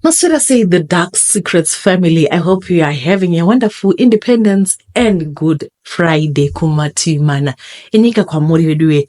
Maswera sei, the Dark Secrets family. I hope you are having a wonderful Independence and Good Friday kumativi mana enyika kwamuri veduwe.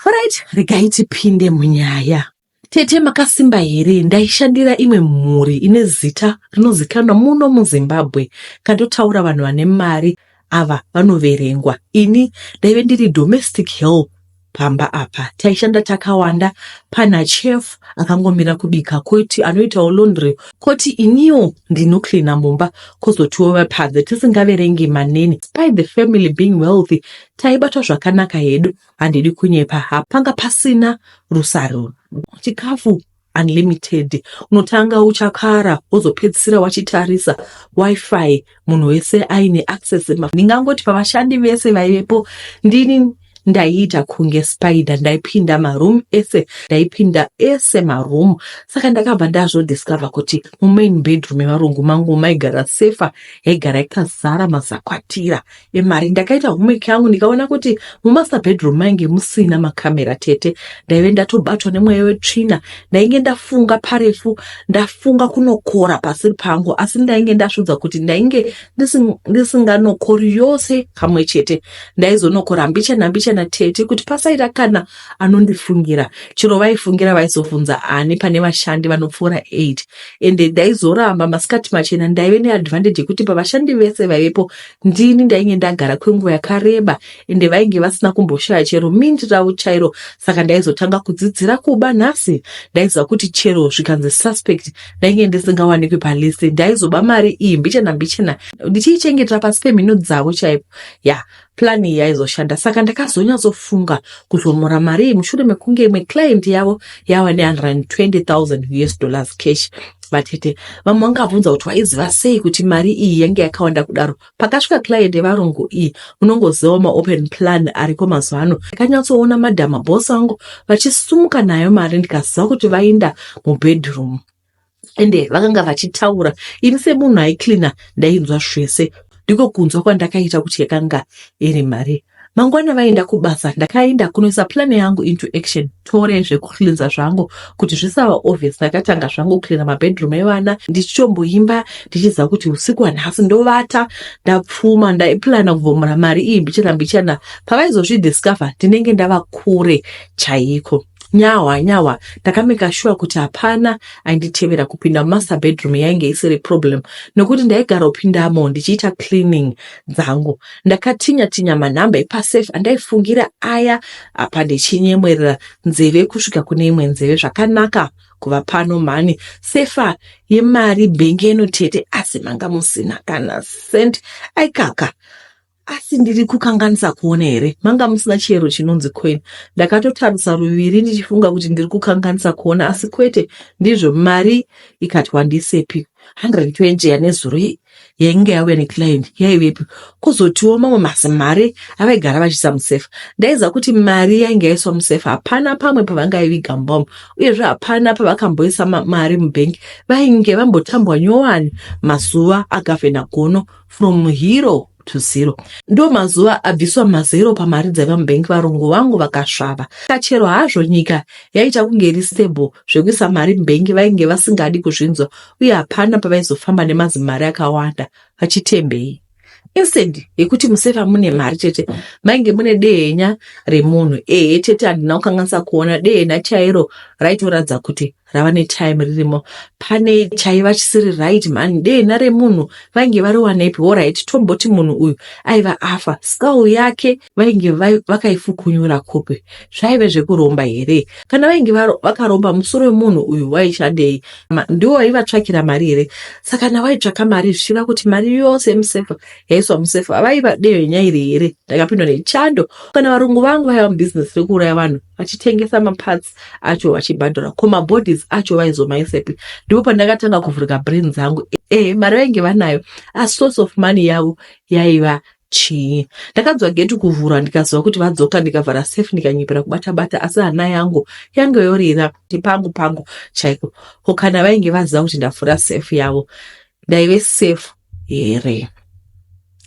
Alright, regai tipinde munyaya. Tete makasimba here? Ndaishandira imwe mhuri ine zita rinozikanwa muno muZimbabwe. Kandotaura vanhu vane mari ava vanoverengwa. Ini ndaive ndiri domestic help pamba apa. Taishanda takawanda, pana chef akangomira kubika, koti anoitawo laundry, koti iniwo ndinocleana mumba, kwozotiwo vapanze, tisingaverengi maneni. Despite the family being wealthy, taibatwa zvakanaka hedu, handidi kunyepa, hapanga pasina rusaruro. Chikafu unlimited, unotanga uchakara wozopedzisira wachitarisa. Wifi munhu wese aine access. Ndingangoti pavashandi vese vaivepo, ndini ndaiita kunge spider, ndaipinda maroom ese, ndaipinda ese maroom. Saka ndakabva ndazodiscover kuti mumain bedroom evarungu mangu maigara safe yaigara yakazara mazakwatira emari. Ndakaita homework yangu ndikaona kuti mumaster bedroom mainge musina makamera. Tete, ndaive ndatobatwa nemweya wetsvina. Ndainge ndafunga parefu, ndafunga kunokora pasiri pangu, asi ndainge ndasvudza kuti ndainge ndisinganokori yose kamwe chete, ndaizonokora mbichana mbichana, tete, kuti pasaita kana anondifungira. Chero vaifungira vaizobvunza ani pane vashandi vanopfuura 8? Ende ndaizoramba masikati machena. Ndaive neadvantage yekuti pavashandi vese vaivepo ndini ndainge ndagara kwenguva yakareba, ende vainge vasina kumboshaya chero mindi ravo chairo. Saka ndaizotanga kudzidzira kuba nhasi. Ndaiziva kuti chero zvikanzi suspect, ndainge ndisingawanikwi palist. Ndaizoba mari iyi mbichana mbichana, ndichiichengetera pasi pemhino dzavo chaipo. Ya, plan iyi yaizoshanda. Saka ndakazonyatsofunga kuzvomora mari iyi mushure mekunge imwe client yavo yava ne120 000 US dollars cash. Vatete, vamwe vangabvunza kuti waiziva sei kuti mari iyi yange yakawanda kudaro? Pakasvika client yevarungu iyi, unongozivawo maopen plan ariko mazuva ano, ndakanyatsoona madhama boss vangu vachisumuka nayo mari, ndikaziva kuti vaenda mubedroom, ende vakanga vachitaura. Ini semunhu aicleana ndainzwa zvese. Ndiko kunzwa kwandakaita kuti yakanga iri mari. Mangwana vaenda kubasa, ndakaenda kunoisa plan yangu into action. Tore zvekucleansa zvangu kuti zvisava obvious. Ndakatanga zvangu kucleana mabedroom evana, ndichitomboimba, ndichiziva kuti usiku hwanhasi ndovata ndapfuma. Ndaiplana kuvhomora mari iyi mbichana mbichana. Pavaizozvidiscover ndinenge ndava kure chaiko. Nyahwa nyahwa ndakameka sure kuti hapana ainditevera. Kupinda mumaster bedroom yainge isiri problem nekuti ndaigara kupindamo ndichiita cleaning dzangu. Ndakatinya tinya manhamba epasafe andaifungira aya apa, ndichinyemwerera nzeve kusvika kune imwe nzeve. Zvakanaka kuva pano mhani, sefa yemari bhengeno, tete, asi manga musina kana cent. Aikaka, asi ndiri kukanganisa kuona here? Manga musina chiyero chinonzi coin. Ndakatotarisa ruviri ndichifunga kuti ndiri kukanganisa kuona, asi kwete, ndizvo. Mari ikati wandisepi? 120 yanezuro yainge yauya neclient yaivepi? Kwozotiwo mamwe mazimari avaigara vachiisa musefa. Ndaiziva kuti mari yainge yaiswa musefa, hapana pamwe pavangaiviga mubomo. Uyezve hapana pavakamboisa mari mubhengi. Vainge vambotambwa nyowani mazuva agavhena Gono, from hero to zero. Ndo mazuva abviswa mazero pamari dzaiva mubhengi. Varungu vangu vakasvava. Kachero hazvo nyika yaita kunge iri stable, zvekuisa mari mubhengi vainge vasingadi kuzvinzwa, uye hapana pavaizofamba nemazimari akawanda vachitembei. Instead yekuti musefa mune mari, tete, mainge mune dehenya remunhu. Ehe tete, handina kukanganisa kuona, dehenya chairo raitoratidza kuti rava netime ririmo. Pane chaiva chisiri right mani. Dehenya remunhu vainge variwanepi? Alright, tomboti munhu uyu aiva afa, skull yake vainge vakaifukunyura kupi? Zvaive zvekuromba here? Kana vainge vakaromba, musoro wemunhu uyu waishandei? Ndiwo waivatsvakira mari here? Saka kana vaitsvaka mari, zvichireva kuti mari yose yemusefa yaiswa musefa vaiva dehenya iri here? Ndakapindwa nechando. Kana varungu vangu vaiva mubhizinesi rekuuraya vanhu vachitengesa maparts acho vachibhadhara, ko mabodies acho vaizomaisepi? Ndipo pandakatanga kuvhurika brain dzangu. Ehe, mari vainge vanayo, asi source of money yavo yaiva chii? Ndakanzwa geti kuvhurwa, ndikaziva kuti vadzoka. Ndikavhara safe, ndikanyepera kubata bata, asi hana yangu yange yorira pangu pangu chaiko. Ko kana vainge vaziva kuti ndavhura safe yavo, ndaive safe here?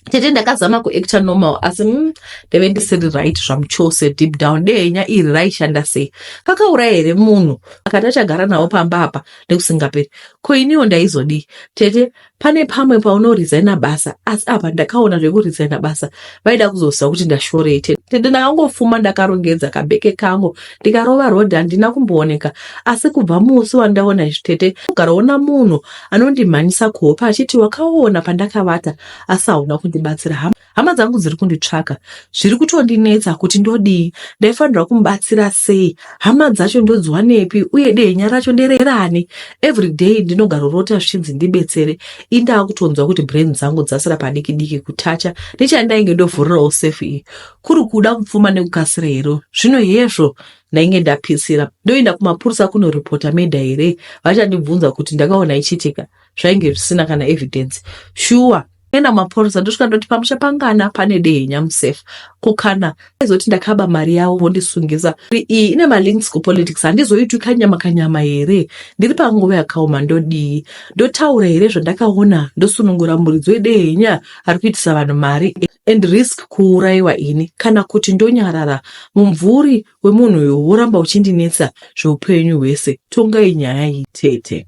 Tete ndakazama kuacta normal asi ndaive ndisiri right zvamuchose deep down. Dehenya iri raishanda sei? Kakauraya here munhu akati achagara navo pamba apa nekusingaperi? Ko iniwo ndaizodii? Tete, pane pamwe paunoresigna basa asi apa ndakaona zvekuresigna basa vaida kuzoziva kuti ndashorei. Tete, ndakangofuma ndakarongedza kabheke kangu ndikarova road handina kumbooneka asi kubva musi wandaona izvi tete ugaroona munhu anondimhanyisa kuhope achiti wakaona pandakavata asi hauna kundibatsira. Hama, hama dzangu dziri kunditsvaka zviri kutondinetsa kuti ndodii ndaifanirwa kumubatsira sei hama dzacho ndodziwanepi uye dehenya racho ndererani everyday ndinogarorota zvichinzi ndibetsere indaa kutonzwa kuti brain dzangu dzasira padiki diki kutacha nechandainge ndovhurirawo safe iyi kuri kuda kupfuma nekukasira here zvino hezvo ndainge ndapisira ndoenda kumapurisa kunoripota meda here vachandibvunza kuti ndakaona ichiitika zvainge zvisina kana evidence shuwa enda mapurisa ndosvika ndoti pamusha pangana pane dehenya musafe ko kana aizoti ndakaba mari yavo vondisungisa iyi ine malinks kupolitics handizoitwi kanyama kanyama here ndiri panguva yakaoma ndodii ndotaura here zvandakaona ndosunungura muridzi wedehenya ari kuitisa vanhu mari and risk kuurayiwa ini kana kuti ndonyarara mumvuri wemunhu uyu woramba uchindinetsa zveupenyu hwese tongai nyaya iyi tete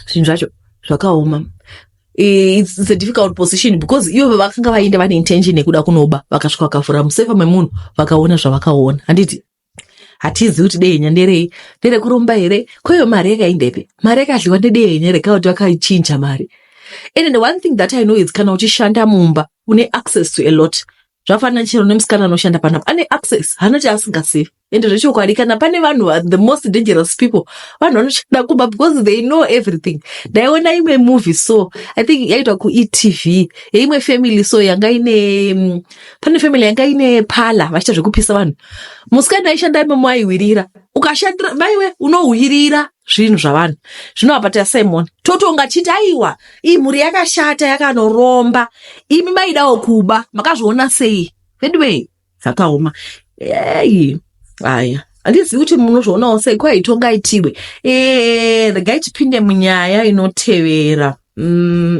zvinhu zvacho zvakaoma it's a difficult position because ivo vakanga vaenda vane intention yekuda kunoba vakasvika vakavhura musefa memunhu vakaona zvavakaona handiti hatizivi kuti dehenya nderei nderekuromba here koiyo mari yakaendepi mari yakadliwa nedehenya reka kuti vakaichinja mari and the one thing that i know is kana uchishanda mumba une access to a lot zvafanana chero nemusikana anoshanda panapa ane access haana chaasingazivi ende zvechokwadi kana pane vanhu the most dangerous people vanhu vanoshanda kumba because they know everything ndaiona imwe movie so i think yaitwa kuetv yeimwe family so yanga ine pane family yanga ine pala vachiita zvekupisa vanhu musikana aishanda imomo aiwirira ukashandira maiwe unohwirira zvinhu zvavanhu zvino apa tasimon totonga chiti aiwa iyi mhuri yakashata yakanoromba imi maidawo kuba makazviona sei veduwei zvakaoma ei aya handizivi kuti munozvionawo sei kwaitonga itiwe e, regai tipinde munyaya inotevera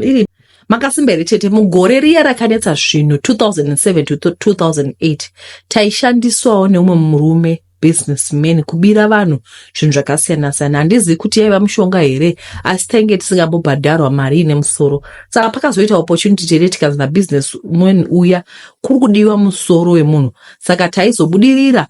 iri makasimba here tete mugore riya rakanetsa zvinhu 2007 to 2008 taishandiswawo neumwe murume businessman kubira vanhu zvinhu zvakasiyana-siyana handizivi kuti yaiva mushonga here asi tainge tisingambobhadharwa mari ine musoro saka pakazoita opportunity tete tikanzi nabusinessman uya kuri kudiwa musoro wemunhu saka taizobudirira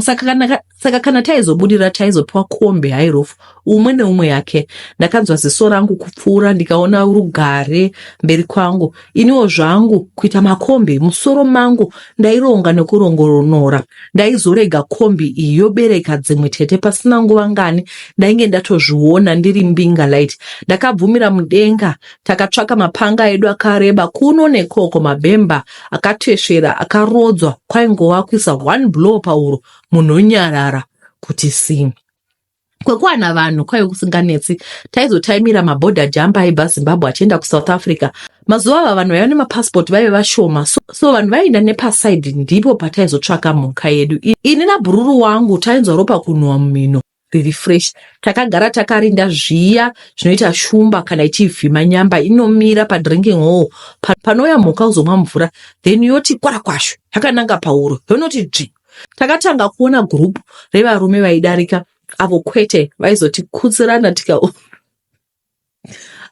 saka kana, saka kana taizobudirira taizopiwa kombi high-roof umwe neumwe yake ndakanzwa ziso rangu kupfuura ndikaona rugare mberi kwangu iniwo zvangu kuita makombi musoro mangu ndaironga nekurongonora ndaizorega kombi iyi yobereka dzimwe tete pasina nguva ngani ndainge ndatozviona ndiri mbinga light ndakabvumira mudenga takatsvaka mapanga edu akareba kuno nekoko mabhemba akatesvera akarodzwa kwaingova kuisa one blow pauro munhu onyarara kuti si kwekuwana vanhu kwaive kusinganetsi taizotaimira mabhodha jamba aibva zimbabwe achienda kusouth africa mazuva ava vanhu vaiva nemapasipoti vaive vashoma so, so vanhu vaienda nepasaidi ndipo pataizotsvaka mhuka yedu ini nabhururu wangu tainzwa ropa kunhuhwa mumhino riri fresh takagara takarinda zviya zvinoita shumba kana ichivhima nyamba inomira padrinking hole panouya mhuka kuzomwa mvura then yoti kwarakwashu yakananga pauro yonoti dzvi takatanga kuona gurupu revarume vaidarika avo kwete vaizotikutsirana tika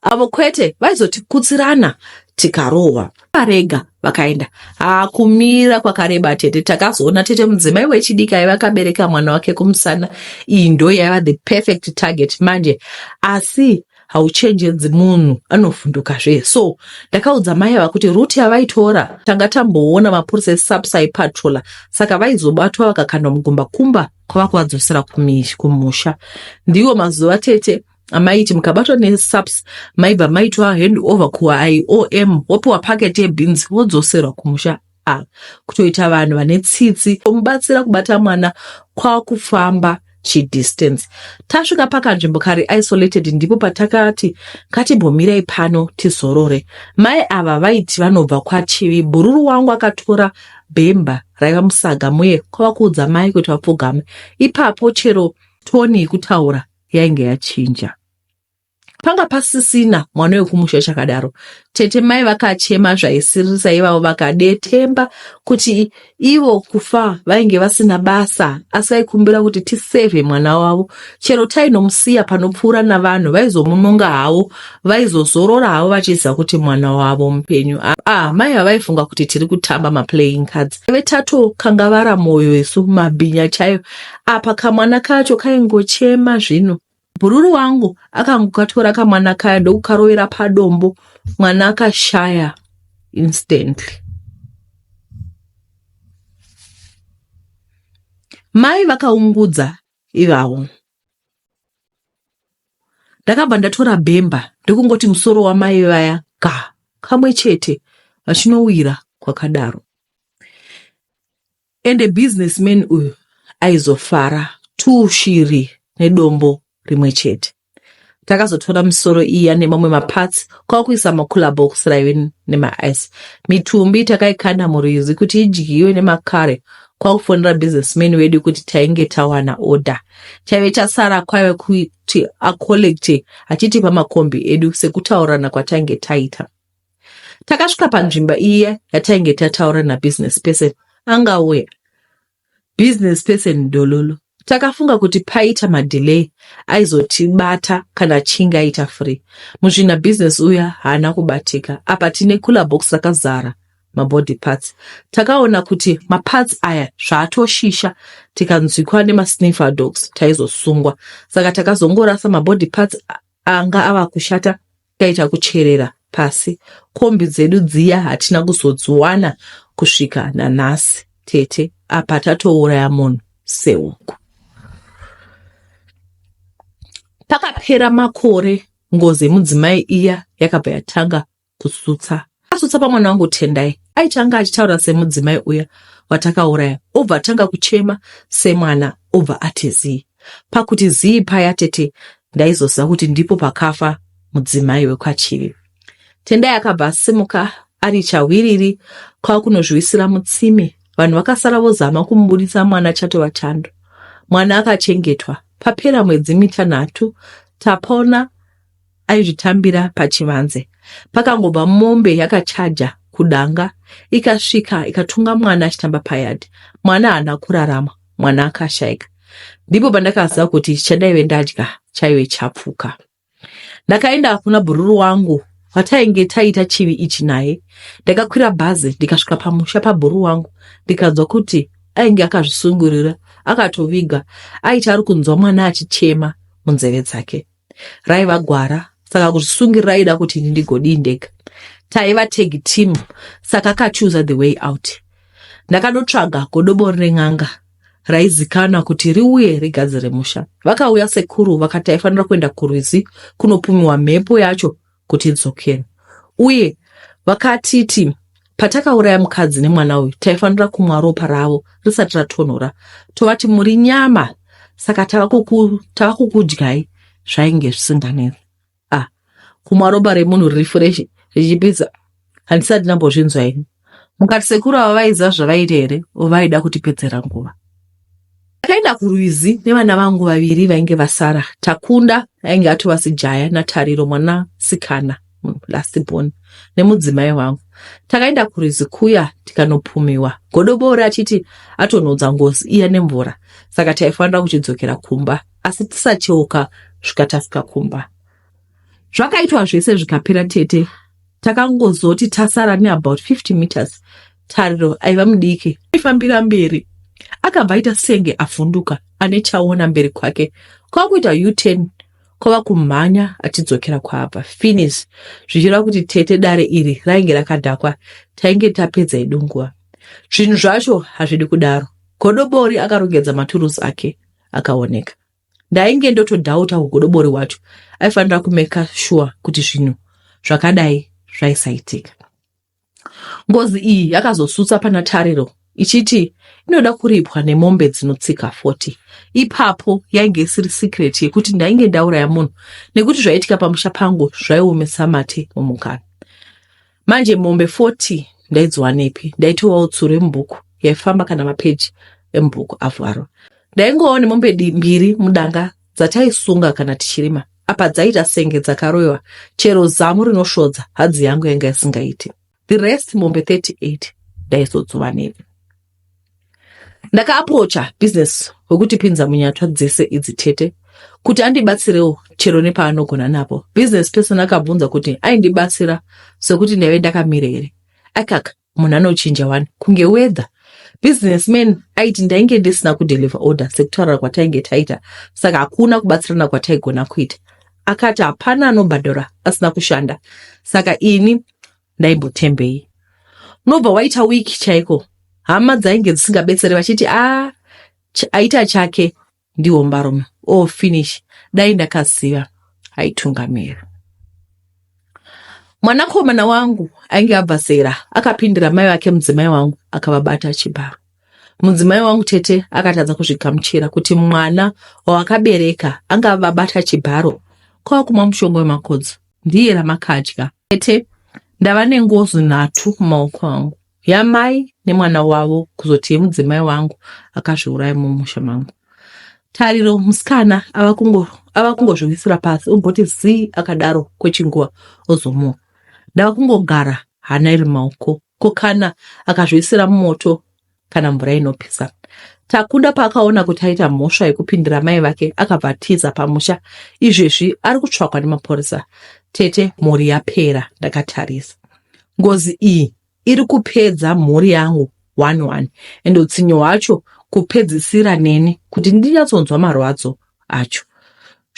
avo kwete vaizotikutsirana tikarohwa varega vakaenda hakumira kwakareba tete takazoona tete mudzimai wechidiki aiva akabereka mwana wake kumusana iyi ndo yaiva the perfect target manje asi hauchenjedzi munhu anovhundukazve so ndakaudza mai ava kuti route yavaitora tanga tamboona mapurisa eSAPS aipatrola saka vaizobatwa vakakandwa mugomba kumba kwava kuvadzosera kumusha ndiwo mazuva tete amaiti mukabatwa neSAPS maibva maitwa hand over kuIOM wopiwa paketi yebeans wodzoserwa kumusha ah, kutoita vanhu vane tsitsi mubatsira kubata mwana kwakufamba chidistance tasvika pakanzvimbo kari isolated ndipo patakati ngatimbomirai pano tizorore mai ava vaiti vanobva kwachivi bhururu wangu akatora bhemba raiva musaga muye kwava kuudza mai kuti vapfugame ipapo chero tone yekutaura yainge yachinja. Panga pasisina mwana wekumusha chakadaro. Tete mai vakachema zvaisiririsa ivavo vakadetemba kuti ivo kufa vainge vasina basa asi vaikumbira kuti tisevhe mwana wavo. Chero tainomusiya panopfuura navanhu vaizomunonga havo, vaizozorora havo vachiziva kuti mwana wavo mupenyu. Ah, mai havaifunga kuti tiri kutamba maplaying cards. Taive tatokangavara moyo isu mabhinya chaiyo. Apa kamwana kacho kaingochema zvino. Bhururu wangu akangokatora kamwana kaya ndokukarovera padombo mwana akashaya instantly. Mai vakaungudza ivavo. Ndakabva ndatora bhemba ndokungoti musoro wamai vaya ga kamwe chete vachinowira kwakadaro. Ende businessman uyu aizofara tuu shiri nedombo rimwe chete. Takazotora misoro iya nemamwe maparts kwakuisa macooler box raive nemaice. Mitumbi takaikanda murwizi kuti idyiwe nemakare kwakufonera businessman wedu kuti tainge tawana order. Chaive chasara kwaive kuti acollecte achitipa makombi edu sekutaurirana kwatainge taita. Takasvika panzvimbo iya yatainge tataura nabusiness person angauya. Business person dololo. Takafunga kuti paita madelay aizotibata kana achinge aita free. Muzvina business uya haana kubatika. Apa tine cooler box rakazara mabody parts. Takaona kuti maparts aya zvaatoshisha tikanzwikwa nemasniffer dogs taizosungwa. Saka takazongorasa mabody parts anga ava kushata tikaita kucherera pasi kombi dzedu dziya hatina kuzodziwana kusvika nanhasi tete apa tatouraya munhu sehuku pakapera makore ngozi yemudzimai iya yakabva yatanga kusutsa asutsa pamwana wangu Tendai aiti anga achitaura semudzimai uya watakauraya obva atanga kuchema semwana obva ati zii pakuti zii paya tete ndaizoziva kuti ndipo pakafa mudzimai wekwachivi Tendai akabva asimuka ari chahwiriri kwakunozviwisira mutsime vanhu vakasara vozama kumubuditsa mwana chatova chando mwana akachengetwa papera mwedzi mitanhatu tapona aizvitambira pachivanze. Pakangobva mombe yakachaja kudanga ikasvika ikatunga mwana achitamba payard. Mwana haana kurarama, mwana akashaika. Ndipo pandakaziva kuti chandaive ndadya chaive chapfuka. Ndakaenda kuna bhururu wangu watainge taita chivi ichi naye. Ndakakwira bhazi ndikasvika pamusha pabhururu wangu ndikanzwa kuti ainge akazvisungurira akatoviga aiti ari kunzwa mwana achichema munzeve dzake. raiva gwara saka kuzvisungirira aida kuti ini ndigodii ndega taiva tag team saka akachuza the way out ndakanotsvaga godobori ren'anga raizikanwa kuti riuye rigadzire musha vakauya sekuru vakati aifanira kuenda kurwizi kunopumiwa mhepo yacho kuti idzokere uye vakatiti patakauraya mukadzi nemwana uyu taifanira kumwa ropa ravo risati ratonhora tovati muri nyama saka tava kukudyai zvainge zvisinganetsi ah kumwa ropa remunhu riri fresh richipisa handisati ndambozvinzwa ini mukati sekuru ava vaiziva zvavaita here o vaida kutipedzera nguva Takaenda kurwizi nevana vangu vaviri vainge vasara. Takunda ainge atova sijaya naTariro mwanasikana last born nemudzimai wangu. Takaenda kurwizi kuya tikanopumiwa. Godobori achiti atonhodza ngozi iya nemvura saka taifanira kuchidzokera kumba asi tisacheuka svika tasvika kumba. Zvakaitwa zvese zvikapera tete takangozoti tasara neabout 50 meters tariro aiva mudiki aifambira mberi akabva aita senge avhunduka ane chaona mberi kwake kwakuita u-turn kwava kumhanya achidzokera kwaabva finish zvichireva kuti tete dare iri rainge rakadhakwa tainge tapedza hedu nguva zvinhu zvacho hazvidi kudaro godobori akarongedza maturusi ake akaoneka ndainge ndotodhauta hugodobori hwacho aifanira kumeka sure kuti zvinhu zvakadai zvaisaitika ngozi iyi yakazosutsa pana tariro ichiti inoda kuripwa nemombe dzinotsika 40 ipapo yainge isiri secret yekuti ndainge ndauraya munhu nekuti zvaiitika pamusha pangu zvaiomesa mate mumukanwa Manje mombe 40 ndaidziwanepi? Ndaitovawo tsuro yemubhuku yaifamba kana mapeji emubhuku avharwa. Ndaingovawo nemombe mbiri mudanga dzataisunga kana tichirima. Apa dzaita senge dzakaroiwa chero zamu rinosvodza hadzi yangu yanga isingaiti. The rest mombe 38 ndaizodziwanepi? Ndakaaprocha business wekutipinza munyatwa dzese idzi tete kuti andibatsirewo chero nepaanogona napo. Business person akabvunza kuti aindibatsira sekuti ndaive ndakamira here. Akaka munhu anochinja wani kunge weather. Businessman aiti ndainge ndisina kudeliver order sekutaura kwatainge taita saka hakuna kubatsirana kwataigona kuita. Akati hapana anobhadhara asina kushanda saka ini ndaimbotembei. Unobva waita week chaiko hama dzainge dzisingabetseri vachiti a aita chake ndiwo mbarume oh finish dai ndakaziva aitungamira. Mwanakomana wangu ainge abva zera akapindira mai vake mudzimai wangu akavabata chibharo. Mudzimai wangu tete akatadza kuzvigamuchira kuti mwana wawakabereka angavabata chibharo kwava kumwa mushonga wemakodzo ndiye ramakadya. Tete ndava nengozi nhatu mumaoko angu yamai nemwana wavo kuzoti yemudzimai wangu akazviuraya mumusha mangu. Tariro musikana ava kungozviwisira pasi omboti zii akadaro kwechinguva ozomuka. Ndava kungogara hana iri mumaoko ko kana akazviisira mumoto kana mvura inopisa. Takunda paakaona kuti aita mhosva yekupindira mai vake akabva atiza pamusha. Izvezvi ari kutsvakwa nemapurisa. Tete mhuri yapera ndakatarisa. Ngozi iyi iri kupedza mhuri yangu one one and utsinye hwacho kupedzisira neni kuti ndinyatsonzwa marwadzo acho.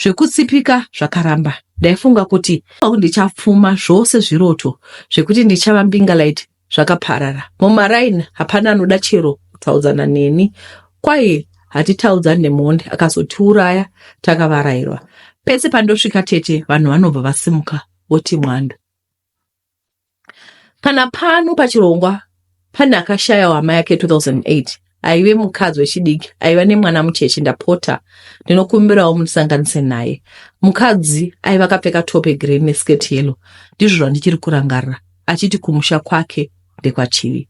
Zvekutsipika zvakaramba. Ndaifunga kuti ndichapfuma zvose zviroto zvekuti ndichava mbinga light zvakaparara. Mumaraini hapana anoda chero kutaudzana neni. Kwahi hatitaudzani nemhondi akazotiuraya takavarairwa. Pese pandosvika tete vanhu vanobva vasimuka voti mwando. Kana pano pachirongwa pane akashayawo hama yake 2008 aive mukadzi wechidiki aiva nemwana mucheche ndapota ndinokumbirawo mundisanganise naye mukadzi aiva akapfeka top yegreen neskirt yellow ndizvo zvandichiri kurangarira achiti kumusha kwake ndekwachivi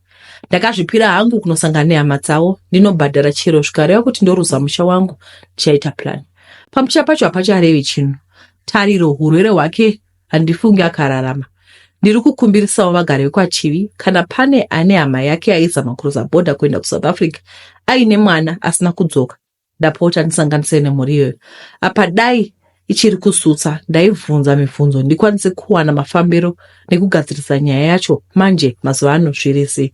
ndakazvipira hangu kunosangana nehama dzavo ndinobhadhara chero zvikareva kuti ndoruza musha wangu ndichaita plan pamusha pacho hapacharevi chinhu tariro urwere hwake Handifungi akararama. Ndiri kukumbirisawo vagari vekwaChivi kana pane ane hama yake aizama kuruza bhodha kuenda kuSouth Africa aine mwana asina kudzoka ndapota ndisanganisei nemhuri iyoyo. Apa dai ichiri kusutsa ndaibvunza mibvunzo ndikwanise kuwana mafambiro nekugadzirisa nyaya yacho manje mazuva ano zviri zii.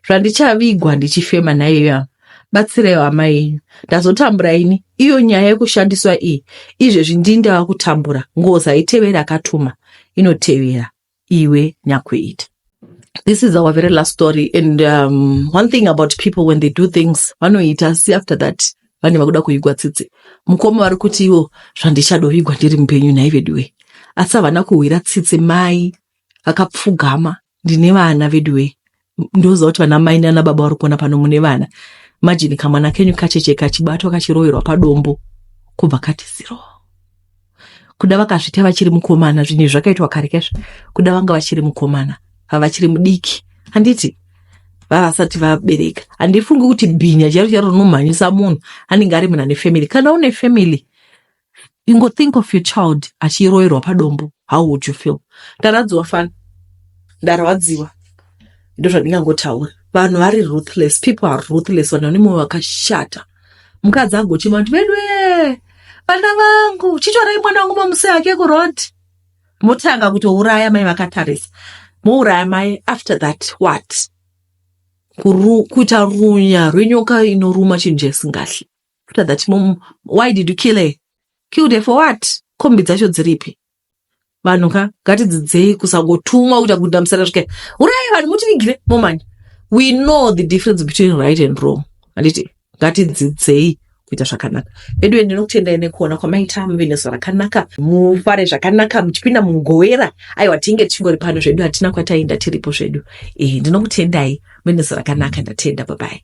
Zvandichavigwa ndichifema nhaiyo batsiraiwo hama yenyu ndazotambura ini iyo nyaya yekushandiswa iyi izvezvi ndini ndava kutambura ngozi haiteveri akatuma inotevera iwe nyakuita this is our very last story and um, one thing about people when they do things vanoita asi after that vane vakuda kuigwa tsitsi mukoma vari kuti ivo zvandichadovigwa ndiri mupenyu nhai veduwe asi havana kuhwira tsitsi mai vakapfugama ndine vana veduwe ndoziva kuti vana mai nana baba vari kuona pano mune vana imagine kamwana kenyu kacheche kachibatwa kachiroverwa padombo kubva kati zero kuda vakazviita vachiri mukomana zvinhu izvi zvakaitwa kare kaizvo kuda vanga vachiri mukomana vavachiri mudiki handiti vavasati vabereka handifungi kuti bhinya chairo chairo rinomhanyisa munhu anenge ari munhu ane family kana une family ingo think of your child achiroerwa padombo how would you feel ndarwadziwa fani ndarwadziwa ndozvandingangotaura vanhu vari ruthless people are ruthless vanhu vane mwoyo wakashata mukadzi agochema kuti veduwe vana vangu chitorai mwana wangu mamusi ake kuroad motanga kutouraya mai vakatarisa mouraya mai after that what kuita runya rwenyoka inoruma chinhu chaisingahle after that mom why did you kill her killed her for what kombi dzacho dziripi vanhu ka ngatidzidzei kusangotumwa kuita kundamisana svika urai vanhu mutivigire momani we know the difference between right and wrong handiti ngatidzidzei kuita zvakanaka veduwe ndinokutendai nekuona kwamaita muve nezuva rakanaka mufare zvakanaka muchipinda mugowera aiwa tinge tichingori pano zvedu hatina kwataenda tiripo zvedu e, ndinokutendai muve nezuva rakanaka ndatenda babai.